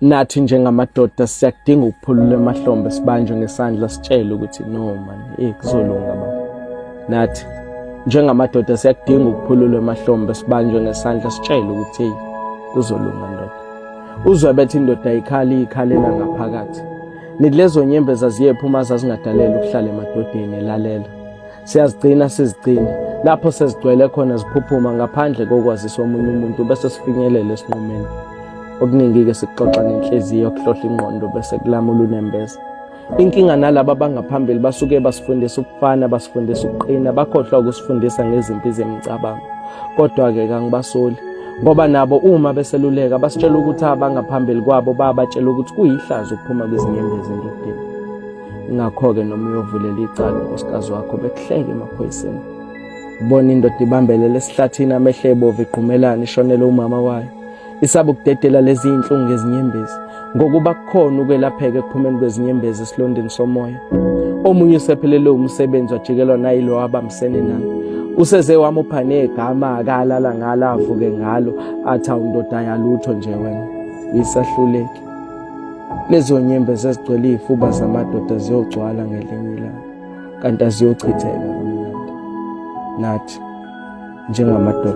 Nathi njengamadoda siyakudinga ukuphulula emahlombe sibanjwe ngesandla sitshele ukuthi no man, eh kuzolunga baba. Nathi njengamadoda siyakudinga ukuphulula emahlombe sibanjwe ngesandla sitshele ukuthi hey kuzolunga ndoda. Uzwe bethi indoda ikhali ikhalela ngaphakathi. Nithi lezo nyembezi aziyephuma zazingadalelwa ukuhlala emadodeni elalela. Siyazigcina sizigcine lapho sezigcwele khona ziphuphuma ngaphandle kokwazisa omunye umuntu bese sifinyelele esinqumeni. Okuningi-ke sikuxoxa ngenhliziyo kuhlohla ingqondo bese kulamula unembeza. Inkinga nalaba abangaphambili basuke basifundisa ukufana, basifundisa ukuqina, bakhohlwa ukusifundisa ngezimpi zemicabango. Kodwa-ke kangibasoli ngoba nabo uma beseluleka basitshela ukuthi abangaphambili kwabo babatshela ukuthi kuyihlazo ukuphuma kwezinyembezi endodeni. Ingakho-ke noma uyovulela icala unkosikazi wakho bekuhleke emaphoyiseni. Ubona indoda ibambelele esihlathini amehlo ebovu igqumelana ishonele umama wayo. Isaba ukudedela lezi zinhlungu ngezinyembezi ngokuba kukhona ukwelapheka ekuphumeni kwezinyembezi esilondeni somoya. Omunye usephelelwe umsebenzi wajikelwa nayilo abambisene naye. Useze wamupha negama akalala ngalo avuke ngalo athi awundoda yalutho nje wena. Uyisahluleki. Lezo nyembezi ezigcwele iy'fuba zamadoda ziyogcwala ngelinye ilanga kanti aziyochitheka kamnandi. Nathi njengamadoda.